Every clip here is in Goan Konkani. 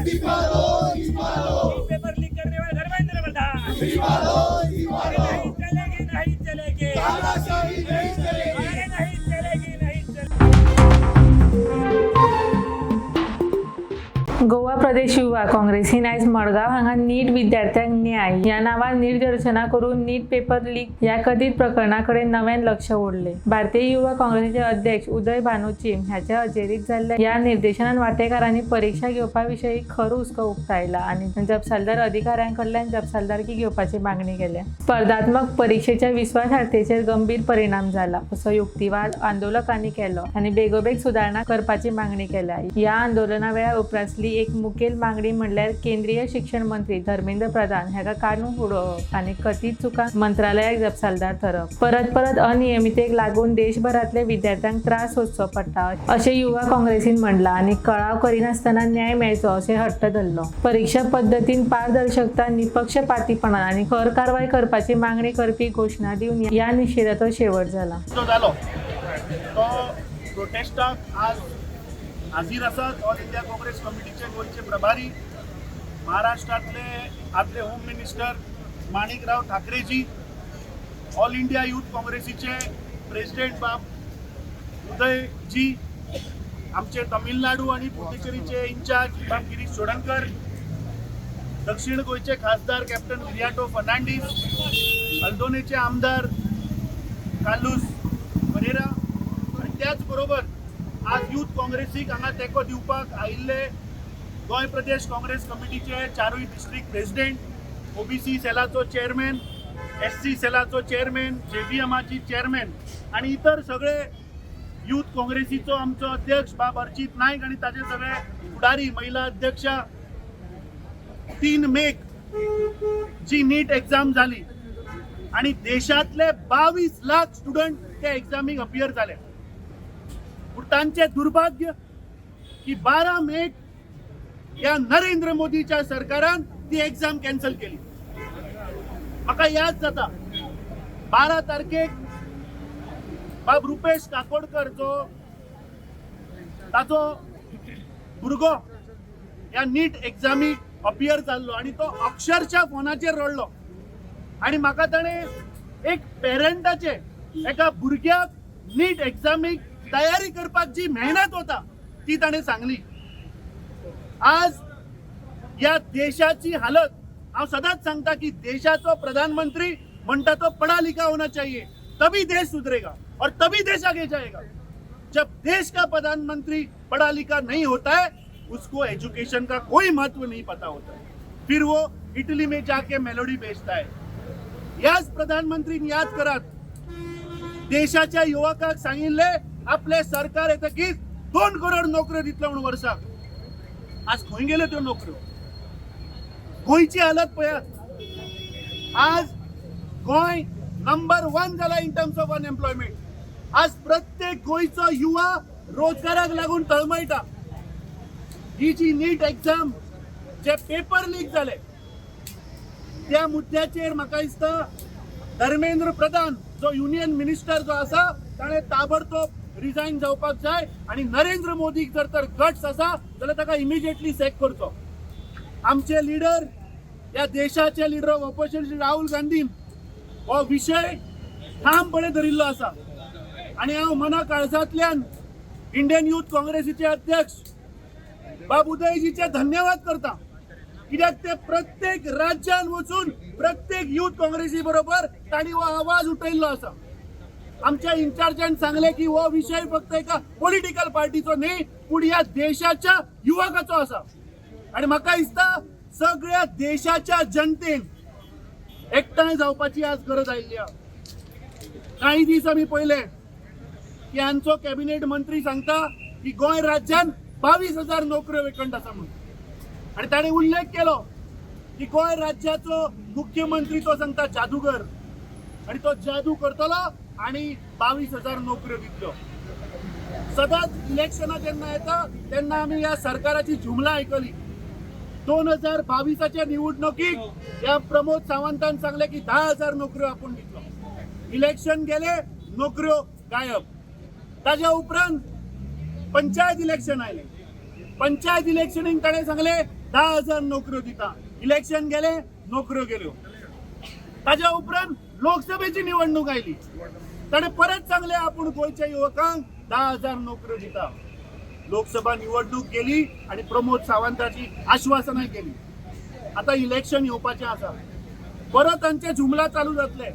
इस्तीफा दो, इस्तीफा दो। पेपर लीक करने वाले धर्मेंद्र प्रधान, इस्तीफा दो, इस्तीफा दो। नहीं चलेगी, नहीं चलेगी, तानाशाही नहीं चलेगी। अरे नहीं चलेगी, नहीं चलेगी। गोवा प्रदेश युवा काँग्रेसीन आयज मडगांव हांगा नीट विद्यार्थ्यांक न्याय ह्या नांवान निदर्शनां करून नीट पेपर लीक ह्या कथीत प्रकरणा कडेन नव्यान लक्ष ओडलें. भारतीय युवा काँग्रेसीचे अध्यक्ष उदय भानू चिम हाच्या हजेरीत जाल्ल्या ह्या निर्देशनान वांटेकारांनी परिक्षा घेवपा विशीं खर हुस्को उक्तायला आनी जपसालदार अधिकाऱ्यां कडल्यान जपसालदारकी घेवपाची मागणी केल्या. स्पर्धात्मक परिक्षेच्या विस्वासार्हतेचेर गंभीर परिणाम जाला असो युक्तिवाद आंदोलकांनी केलो आनी बेगोबेग सुदारणा करपाची मागणी केल्या. ह्या आंदोलना वेळार उप्रासली एक मुखेल मागणी म्हणल्यार केंद्रीय शिक्षण मंत्री धर्मेंद्र प्रधान हाका काडून उडोवप आनी कथीत चुकांक मंत्रालयाक जपसालदार थरप. परत परत अनियमितेक लागून देशभरांतल्या विद्यार्थ्यांक त्रास सोंसचो पडटा अशें युवा काँग्रेसीन म्हणलां आनी कळाव करिनासतना न्याय मेळचो अशें हट्ट धरलो. परिक्षा पद्दतीन पारदर्शकता, निपक्षपातीपणान आनी खर कारवाय करपाची मागणी करपी घोशणा दिवन ह्या निशेधाचो शेवट जाला. जो जालो तो प्रोटेस्टाक आज हाजीर आसात ऑल इंडिया काँग्रेस कमिटीचे गोंयचे प्रभारी, महाराष्ट्रांतले आदले home minister Manikrao ठाकरेजी, all India youth काँग्रेसीचे प्रेसिडेंट बाब उदयजी, आमचे तमिळनाडू आणि पुदुचेरीचे इन्चार्ज बाब गिरीश चोडणकर, दक्षिण गोंयचे खासदार कॅप्टन विरियाटो फर्नांडीस, अल्दोनेचे आमदार कार्लूस परेरा आनी त्याच बरोबर आज यूथ काँग्रेसीक हांगा तेंको दिवपाक आयिल्ले गोंय प्रदेश काँग्रेस कमिटीचे चारूय डिस्ट्रिक्ट प्रेसिडेंट, ओबीसी सेलाचो चेअरमॅन, एससी सेलाचो चेअरमॅन, जेबीएमाची चेअरमॅन आनी इतर सगळे यूथ काँग्रेसीचो आमचो अध्यक्ष बाब अर्जित नायक आनी ताजे सगळे फुडारी, महिला अध्यक्षा. 3 मेक जी नीट एक्झाम जाली आणि देशातले 22 लाख स्टुडंट त्या एक्झामीक अपियर जाले, पूण तांचे दुर्भाग्य की 12 मेक या नरेंद्र मोदीच्या सरकारान ती एक्झाम कॅन्सल केली. म्हाका याद जाता, 12 तारखेक बाब रुपेश काकोडकर जो ताचो भुरगो ह्या नीट एक्झामीक अपियर जाल्लो आनी तो अक्षरशः फोनाचेर रडलो आनी म्हाका ताणें एक पेरंटाचे एका भुरग्याक नीट एक्झामीक तयारी करपाक जी मेहनत वता ती ताणें सांगली. आज या देशाची हालत, हांव सदांच सांगता की देशाचो प्रधानमंत्री म्हणटा तो पढ़ा लिखा होना चाहिए, तभी देश सुधरेगा और तभी देश आगे जाएगा. जब देश का प्रधानमंत्री पढ़ा लिखा नहीं होता है, उसको एजुकेशन का कोई महत्व नहीं पता होता है, फिर वो इटली में जाके मेलोडी बेचता है. याच प्रधानमंत्री, याद करात, देशाच्या युवकाक सांगितले आपले सरकार येतकीच 2 करोड नोकऱ्यो दितलो म्हणून वर्साक. आज खंय गेल्यो त्यो नोकऱ्यो? गोंयची हालत पळयात. आज गोंय नंबर 1 जाला इन टर्म्स ऑफ अनएम्प्लॉयमेंट. आज प्रत्येक गोंयचो युवा रोजगाराक लागून तळमळटा. ही जी नीट एक्झाम जे पेपर लीक जाले त्या मुद्द्याचेर म्हाका दिसता धर्मेंद्र प्रधान जो युनियन मिनिस्टर जो आसा ताणें ताबडतोब रिजायन जावपाक जाय आनी नरेंद्र मोदीक जर तर गट्स आसा जाल्यार ताका इमिजिएटली सॅक करचो. आमचे लिडर, या देशाचे leader of opposition Shri Rahul गांधीन हो विशय ठामपणे धरिल्लो आसा आनी हांव मना काळजांतल्यान इंडियन यूथ काँग्रेसीचे अध्यक्ष बाब उदयजीचे धन्यवाद करता, कित्याक ते प्रत्येक राज्यान वचून प्रत्येक यूथ काँग्रेसी बरोबर तांणी हो आवाज उठयल्लो आसा. आमच्या इन्चार्जान सांगले की हो विशय फक्त एका पॉलिटिकल पार्टीचो न्ही, पूण ह्या देशाच्या युवकाचो आसा आनी म्हाका दिसता सगळ्या देशाच्या जनतेन एकठांय जावपाची आज गरज आयिल्ली आहा. काही दीस आमी पळयले की आमचो कॅबिनेट मंत्री सांगता की गोंय राज्यान 22,000 नोकऱ्यो वेकंट आसा म्हणून आनी ताणें उल्लेख केलो की गोंय राज्याचो मुख्यमंत्री तो सांगता जादूगर आनी तो जादू करतलो आनी 22,000 नोकऱ्यो दितलो. सदांच इलेक्शनां जेन्ना येता तेन्ना आमी ह्या सरकाराची जुमला आयकली. 2022च्या निवडणुकीक ह्या प्रमोद सावंतान सांगले की 10,000 नोकऱ्यो आपूण दितलो. इलेक्शन गेले, नोकऱ्यो गायब. ताज्या उपरांत पंचायत इलेक्शन आयलें. पंचायत इलेक्शनीक ताणें सांगलें 10,000 नोकऱ्यो दिता. इलेक्शन गेले, नोकऱ्यो गेल्यो. ताज्या उपरांत लोकसभेची निवडणूक आयली, ताणें परत सांगलें आपूण गोंयच्या युवकांक 10,000 नोकऱ्यो दिता. लोकसभा निवडणूक गेली आणि प्रमोद सावंताची आश्वासनां केली. आता इलेक्शन येवपाचें आसा, परत तांचे जुमला चालू जातले.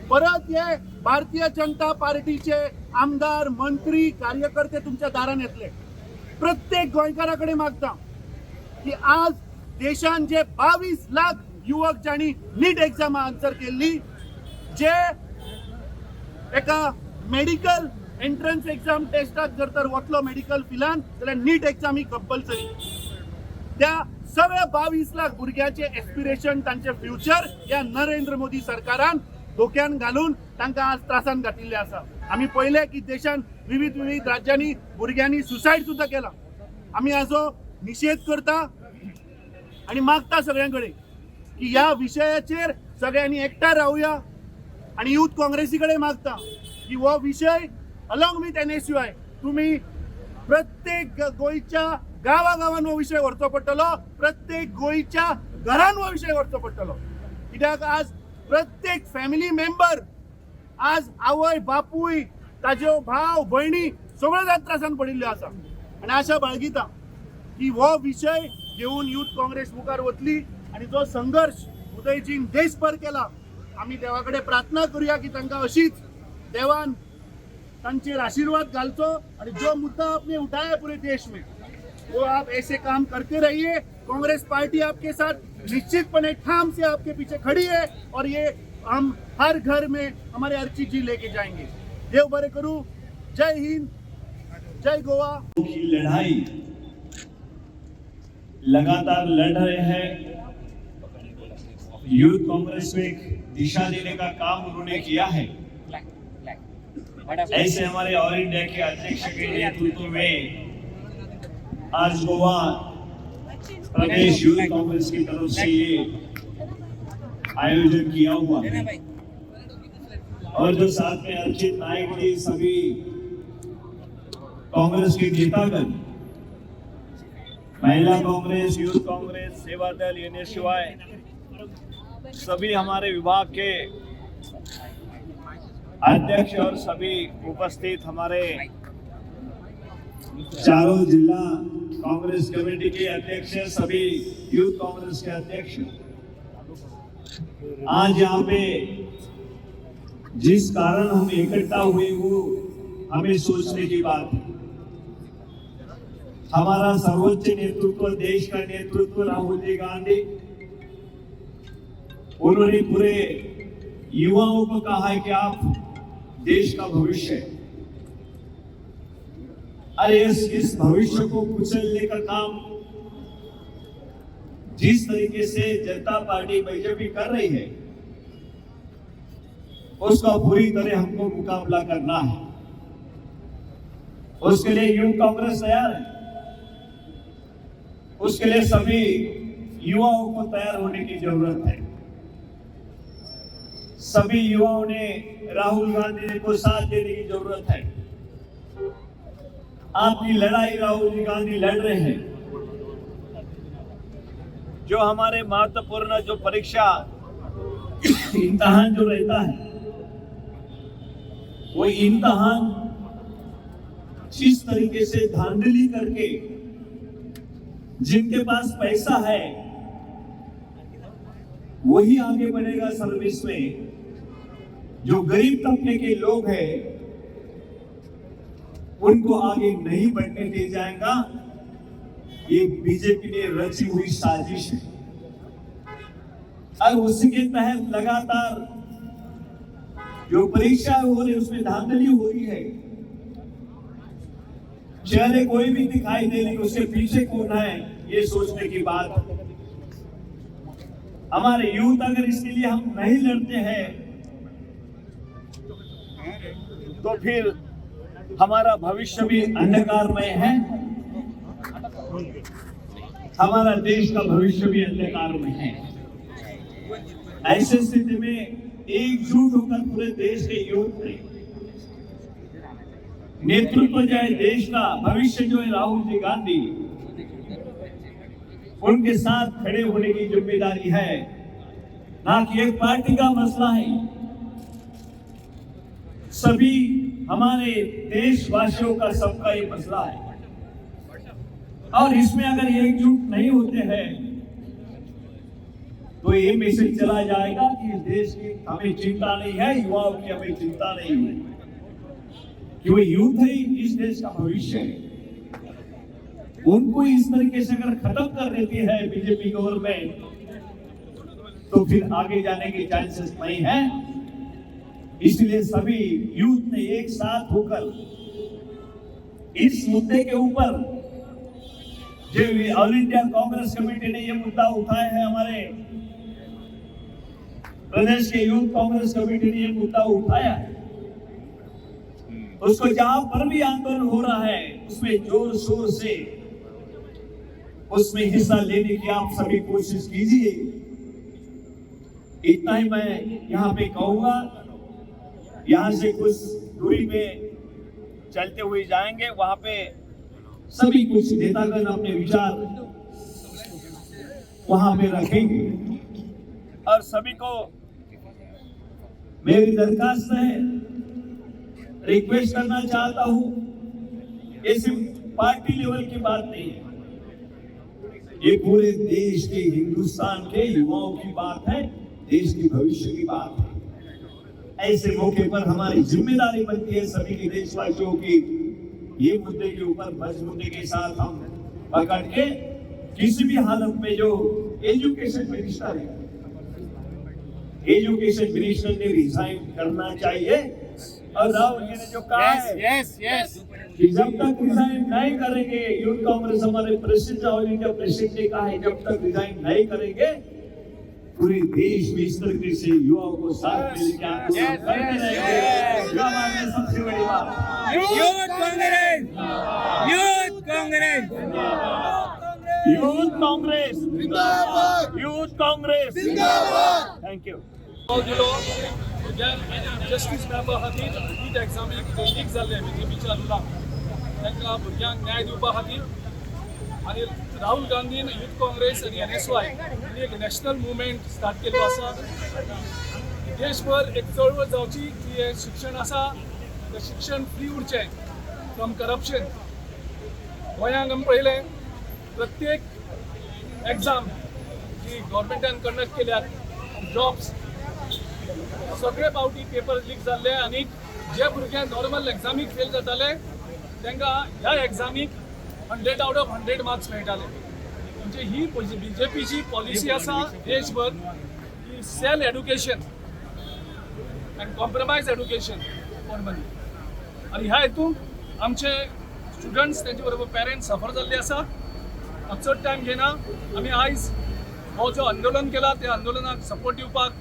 परत हे भारतीय जनता पार्टीचे आमदार, मंत्री, कार्यकर्ते तुमच्या दारान येतले. प्रत्येक गोंयकारा कडेन मागता की आज देशान जे 22 लाख युवक ज्यांनी नीट एक्झाम आन्सर केल्ली, जे एका मेडिकल एंट्रन्स एक्झाम टेस्टाक जर तर वतलो मेडिकल फिलान जाल्यार नीट एक्झाम ही कंपल्सरी. त्या सगळ्या 22 लाख भुरग्याचे एस्पिरेशन, तांचे फ्युचर ह्या नरेंद्र मोदी सरकारान धोक्यान घालून तांकां आज त्रासान घातिल्ले आसा. आमी पळयलें की देशान विविध विविध राज्यांनी भुरग्यांनी सुसायड सुद्दां केला. आमी हाजो निशेध करता आणि मागता सगळ्यां कडेन की ह्या विशयाचेर सगळ्यांनी एकठांय रावया. आणि युथ काँग्रेसी कडेन मागता की हो विशय अलॉंग विथ NSUI तुम्ही प्रत्येक गोंयच्या गांवा गांवान हो विशय व्हरचो पडटलो, प्रत्येक गोंयच्या घरान हो विशय व्हरचो पडटलो. कित्याक आज प्रत्येक फॅमिली मेंबर, आज आवय बापूय, ताज्यो भाव भयणी सगळ्यो जाण त्रासान पडिल्ल्यो आसा. आनी आशा बाळगिता की हो विशय घेवन युथ काँग्रेस मुखार वतली आनी जो संघर्श उदयजीन देशभर केला, आमी देवा कडेन प्रार्थना करूया की तांकां अशीच देवान तांचेर आशीर्वाद घालचो. आणि जो मुद्दा आपने उठाया है पूरे देश में, वो आप ऐसे काम करते रहिए. कांग्रेस पार्टी आपके साथ निश्चितपणे ठाम से आपके पीछे खड़ी है और ये हम हर घर में हमारे अर्चित जी लेके जाएंगे. देव बरे करू. जय हिंद, जय गोवा. की लड़ाई लगातार लड़ रहे हैं. यूथ कांग्रेस को एक दिशा देने का काम उन्होंने किया है. ऐसे हमारे ऑल इंडिया के अध्यक्ष के नेतृत्व में आज गोवा प्रदेश यूथ कांग्रेस की तरफ से ये आयोजन किया हुआ है. और जो साथ में अर्चित नायक जी, सभी कांग्रेस के नेतागण, महिला कांग्रेस, यूथ कांग्रेस, सेवा दल, एनएसयूआई, सभी हमारे विभाग के अध्यक्ष और सभी उपस्थित हमारे चारों जिला कांग्रेस कमेटी के अध्यक्ष, सभी यूथ कांग्रेस के अध्यक्ष, आज यहाँ पे जिस कारण हम इकट्ठा हुए, वो हमें सोचने की बात है. हमारा सर्वोच्च नेतृत्व, देश का नेतृत्व राहुल जी गांधी, उन्होंने पूरे युवाओं को कहा है कि आप देश का भविष्य है. अरे, इस भविष्य को कुचलने का काम जिस तरीके से जनता पार्टी, बीजेपी कर रही है, उसका पूरी तरह हमको मुकाबला करना है. उसके लिए यूथ कांग्रेस तैयार है. उसके लिए सभी युवाओं को तैयार होने की जरूरत है. सभी युवाओं ने राहुल गांधी जी को साथ देने की जरूरत है. आपकी लड़ाई राहुल जी गांधी लड़ रहे हैं. जो हमारे महत्वपूर्ण जो परीक्षा इम्तहान जो रहता है, वो इम्तहान जिस तरीके से धांधली करके, जिनके पास पैसा है वही आगे बढ़ेगा सर्विस में, जो गरीब तबके के लोग हैं उनको आगे नहीं बढ़ने दिया जाएगा. ये बीजेपी ने रची हुई साजिश है और उसी के तहत लगातार जो परीक्षा हो रही है, उसमें धांधली हो रही है. चेहरे कोई भी दिखाई दे, लेकिन उसके पीछे कौन है, ये सोचने की बात है. हमारे यूथ अगर इसके लिए हम नहीं लड़ते हैं, तो फिर हमारा भविष्य भी अंधकारमय है, हमारा देश का भविष्य भी अंधकार में है. ऐसे स्थिति में एकजुट होकर पूरे देश के यूथ ने नेतृत्व जो है, देश का भविष्य जो है राहुल जी गांधी, उनके साथ खड़े होने की जिम्मेदारी है, ना कि एक पार्टी का मसला है। सभी हमारे देशवासियों का सबका ये मसला है और इसमें अगर एकजुट नहीं होते हैं तो ये मैसेज चला जाएगा कि इस देश की हमें चिंता नहीं है, युवाओं की हमें चिंता नहीं है, क्योंकि यूथ ही इस देश का भविष्य है। उनको इस तरीके से अगर खत्म कर देती है बीजेपी गवर्नमेंट तो फिर आगे जाने के चांसेस नहीं है। इसलिए सभी यूथ ने एक साथ होकर इस मुद्दे के ऊपर, जो ऑल इंडिया कांग्रेस कमेटी ने ये मुद्दा उठाया है, हमारे Pradesh K youth Congress committee ने ये मुद्दा उठाया है, उसको जहां पर भी आंदोलन हो रहा है उसमें जोर शोर से उसमें हिस्सा लेने की आप सभी कोशिश कीजिए। इतना ही मैं यहाँ पे कहूंगा। यहाँ से कुछ दूरी में चलते हुए जाएंगे, वहां पे सभी कुछ नेतागण अपने विचार वहां पे रखेंगे और सभी को मेरी दरखास्त है, रिक्वेस्ट करना चाहता हूं, ये सिर्फ पार्टी लेवल की बात नहीं है, ये पूरे देश के, हिंदुस्तान के युवाओं की बात है, देश की भविष्य की बात है। ऐसे मौके पर हमारी जिम्मेदारी बनती है सभी के देशवासियों की, ये मुद्दे के ऊपर मजबूती के साथ हम पकड़ के किसी भी हालत में जो एजुकेशन मिनिस्टर है, एजुकेशन मिनिस्टर ने रिजाइन करना चाहिए। और राहुल जी ने जो कहा है यस यस कि जब तक रिजाइन नहीं करेंगे, यूथ कांग्रेस हमारे प्रेसिडेंट, ऑल इंडिया प्रेसिडेंट ने कहा है जब तक रिजाइन नहीं करेंगे पूरे देश में इस तरीके से युवाओं को साथ मिलकर आंदोलन करते रहेंगे। ये हमारे लिए सबसे बड़ी बात है। Youth Congress, youth Congress, youth Congress, जिंदाबाद, यूथ कांग्रेस, जिंदाबाद। Thank you. दिलो भुरग्यांक जस्टीस मेळपा खातीर नीट एग्जामीक जे लीक जाल्ले बीजेपीच्या रुलाक तांकां भुरग्यांक न्याय दिवपा खातीर आनी राहुल गांधीन यूथ काँग्रेस आनी एनएसवाय हांणी एक नॅशनल मुवमेंट स्टार्ट केल्लो आसा। देशभर एक चळवळ जावची की हें शिक्षण आसा तें शिक्षण फ्री उरचें फ्रॉम करप्शन। गोंयांत आमी पळयलें प्रत्येक एग्जाम जी गव्हर्मेंटान कंडक्ट केल्यात जॉब्स सगळे पावटी पेपर लीक जाल्ले आनी जे भुरगे नॉर्मल एग्जामीक फेल जाताले तांकां ह्या एग्जामीक 100 out of 100 marks मेळटाले। म्हणजे ही बीजेपीची पॉलिसी आसा देशभर की sell education and compromise education for money. आनी ह्या हितून आमचे स्टुडंट्स तेंचे बरोबर पेरंट्स सफर जाल्ले आसा। हांव चड टायम घेना, आमी आयज हो जो आंदोलन केला त्या आंदोलनाक सपोर्ट दिवपाक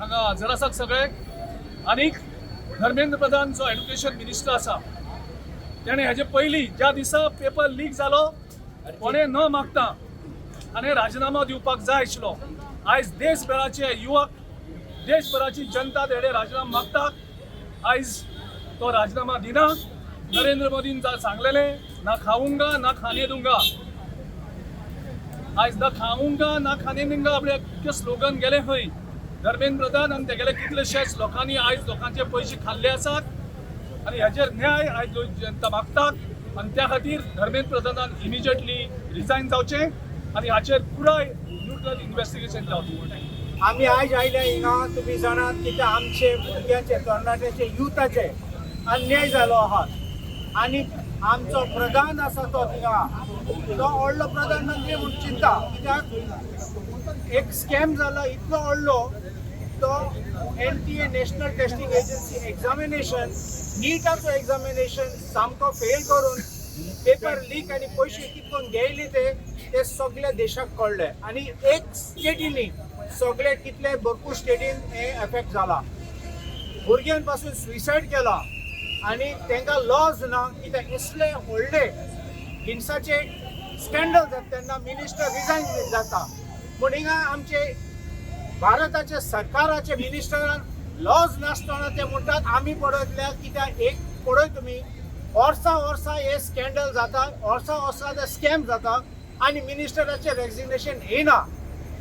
हांगा हजर आसात सगळे। आनीक धर्मेंद्र प्रधान जो एड्युकेशन मिनिस्टर आसा तेणें हेजे पयलीं ज्या दिसा पेपर लीक जालो कोणें न मागता आनी राजिनामो दिवपाक जाय आशिल्लो। आयज देशभराचे युवक, देशभराची जनता तेणे राजिनामो मागता, आयज तो राजिनामा दिना। नरेंद्र मोदीन सांगलेलें ना खाऊंगा ना खाने दूंगा, आयज ना खाऊंगा ना खाने दूंगा आपले स्लोगन गेले खंय। धर्मेंद्र प्रधान आनी तेगेले कितलेशेच लोकांनी आयज लोकांचे पयशे खाल्ले आसात आनी हेजेर न्याय आयज जनता मागतात आनी त्या खातीर धर्मेंद्र प्रधानान इमिजिएटली रिजायन जावचें आनी हाचेर पुराय न्यूट्रल इन्वेस्टिगेशन जावचें। आमी आयज आयल्या हिंगा, तुमी जाणात कित्याक आमचे भुरग्यांचे, तरणाट्याचे, युथाचे अन्याय जालो आहा आनी आमचो प्रधान आसा तो थिंगा तो व्हडलो प्रधानमंत्री म्हूण चिंता कित्याक एक स्कॅम जाला इतलो व्हडलो तो NTA National Testing Agency examination निटाचो examination सामको फेल करून पेपर लीक आनी पयशे कितकोन घेयले ते ते सगल्या देशाक कळ्ळे आनी एक स्टेटीनी सगळे कितले भरपूर स्टेटीन हे एफेक्ट जाला। भुरग्यां पासून सुसायड केला आनी तांकां लॉज ना कित्याक इसले व्हडले हिंसाचे स्कॅन्डल जाता तेन्ना मिनिस्टर रिजायन जाता। पूण हिंगा आमचे भारताचे सरकाराचे मिनिस्टरान लॉज नासतना ते म्हणटात आमी पळयतले कित्याक एक पळय तुमी वर्सां वर्सां हे स्कॅन्डल जाता, वर्सां वर्सां ते स्कॅम जाता। आनी मिनिस्टराचें रेजिग्नेशन येना.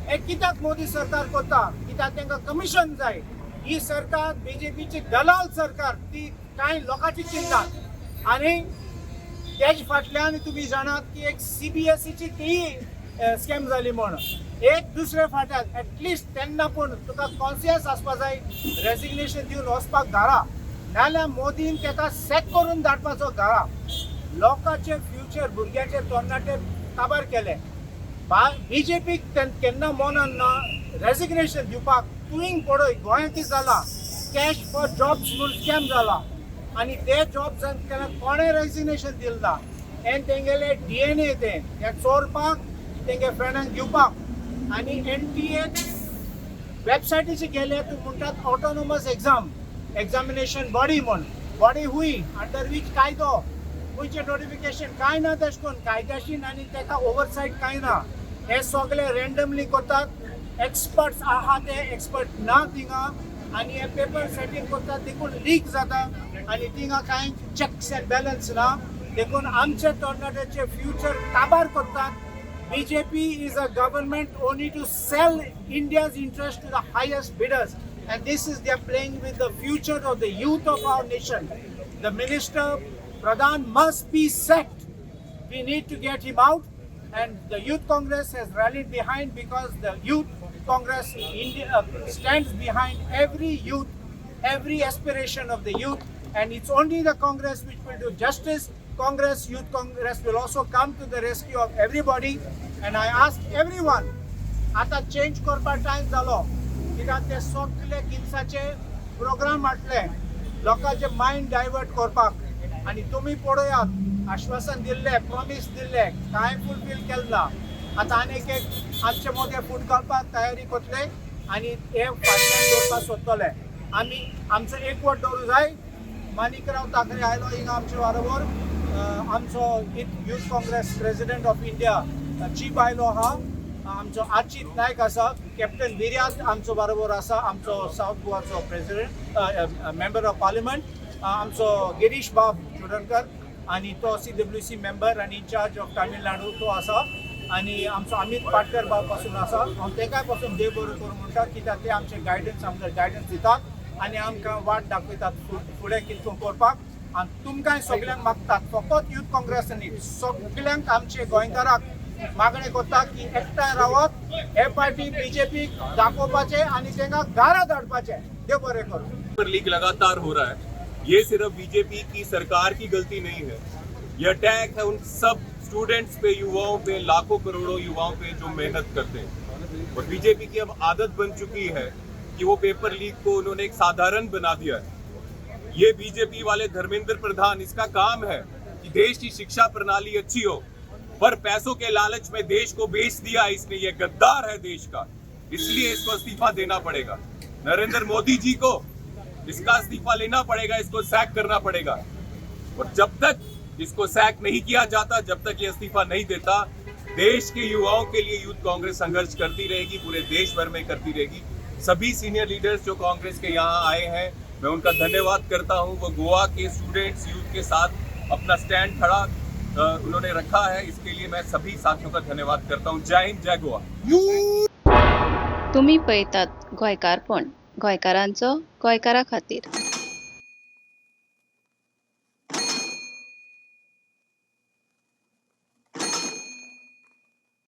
हें कित्याक मोदी सरकार करता? कित्याक तांकां कमिशन जाय. ही सरकार बीजेपीची दलाल सरकार, ती कांय लोकांची चिंता. आनी तेज फाटल्यान तुमी जाणात की एक सीबीएसईची ती स्कॅम जाली म्हण एक दुसऱ्या फाटल्यान. एटलिस्ट तेन्ना पूण तुका कॉन्सियस आसपा जाय, रेजिग्नेशन दिवन वचपाक घरा, नाजाल्यार मोदीन तेका सॅक करून धाडपाचो घरा. लोकांचे फ्युचर, भुरग्याचे, तरणाटे काबार केले. बीजेपीक केन्ना मनान ना रेजिग्नेशन दिवपाक. तुवें पळय गोंयांत कितें जालां, कॅश फॉर जॉब्स म्हूण स्कॅम जाला आनी ते जॉब्सान केन्ना कोणें रेजिग्नेशन दिलें ना. हें तेंगेले डीएनए, तें हे चोरपाक, तेंगे फ्रेंडांक दिवपाक. आनी एनटीए वेबसायटीचे गेले तूं म्हणटात ऑटोनॉमस एग्जामिनेशन बॉडी म्हूण. बॉडी हुंय, अंडर वीच कायदो, खंयचें नोटिफिकेशन कांय ना तशें करून कायद्याशीन आनी तेका ओवरसायट कांय ना. हे सगळे रँडमली करतात. एक्सपर्ट्स आहा ते एक्सपर्ट ना थिंगा आनी हे पेपर सेटींग करतात, देखून लीक जाता आनी थिंगा कांय चॅक्स एंड बॅलन्स ना. देखून आमचे तरणाट्याचे फ्युचर काबार करतात. BJP is a government only to sell India's interest to the highest bidders. And this is, they are playing with the future of the youth of our nation. The minister, Pradhan, must be sacked. We need to get him out. And the Youth Congress has rallied behind because the Youth Congress India stands behind every youth, every aspiration of the youth. And it's only the Congress which will do justice. Congress, Youth Congress will also come to the rescue of everybody. And I ask everyone, आता चेंज करपा टायम जालो, कित्याक ते सगळे किन्साचे प्रोग्राम हाडले लोकांचे मायंड डायवर्ट करपाक. आनी तुमी पळयात, आश्वासन दिल्लें, प्रॉमीस दिल्लें, कांय फुलफील केलें ना. आतां आनीक एक आमचे मदें फूट घालपाक तयारी करतले आनी हे फाटल्यान दवरपाक सोदतले. आमी आमचो एकवट दवरूं जाय. माणिकराव ठाकरे आयलो हिंगा आमचे बरोबर. आमचो Youth Congress President of India chief आयलो आहा. आमचो आचित नायक आसा, कॅप्टन विर्यात आमचो बरोबर आसा, आमचो सावथ गोवाचो प्रेसिडेंट, मेंबर ऑफ पार्लिमेंट, आमचो गिरीश बाब चोडणकर आनी तो सीडब्ल्यूसी मेंबर आनी इन्चार्ज ऑफ तामिळनाडू तो आसा आनी आमचो अमित पाटकर बाब पासून आसा. हांव तेकाय पासून देव बरो करूं म्हणटा, कित्याक ते आमचे गायडन्स, आमकां गायडन्स दितात आनी आमकां वाट दाखयतात फुडें कितें करपाक. आनी तुमकांय सगल्यांक मागतात, फकत युथ काँग्रेस न्ही, सगल्यांक आमचे गोंयकाराक मागणें करता की एकठांय रावत, हे पार्टी बीजेपीक दाखोवपाचें आनी तांकां घरा धाडपाचें. देव बरें करूं. पेपर लीक लगातार हो रहा है. ये सिर्फ बीजेपी की सरकार की गलती नहीं है, ये अटैक है उन सब स्टूडेंट्स पे, युवाओं पे, लाखों करोड़ों युवाओं पे जो मेहनत करते हैं. और बीजेपी की अब आदत बन चुकी है कि वो पेपर लीक को उन्होंने एक साधारण बना दिया है. ये बीजेपी वाले धर्मेंद्र प्रधान, इसका काम है कि देश की शिक्षा प्रणाली अच्छी हो, पर पैसों के लालच में देश को बेच दिया इसने. ये गद्दार है देश का, इसलिए इसको इस्तीफा देना पड़ेगा. नरेंद्र मोदी जी को इसका इस्तीफा लेना पड़ेगा, इसको सैक करना पड़ेगा. और जब तक इसको सैक नहीं किया जाता, जब तक ये इस्तीफा नहीं देता, देश के युवाओं के लिए यूथ कांग्रेस संघर्ष करती रहेगी, पूरे देश भर में करती रहेगी. सभी सीनियर लीडर्स जो कांग्रेस के यहाँ आए हैं, मैं उनका धन्यवाद करता हूँ. वो Goa K students, youth K साथ अपना स्टैंड खड़ा उन्होंने रखा है. इसके लिए मैं सभी साथियों का धन्यवाद करता हूँ. जय हिंद, जय गोवा. तुमी पळयतात गोंयकारपण, गोंयकारांचो गोंयकारा खातीर.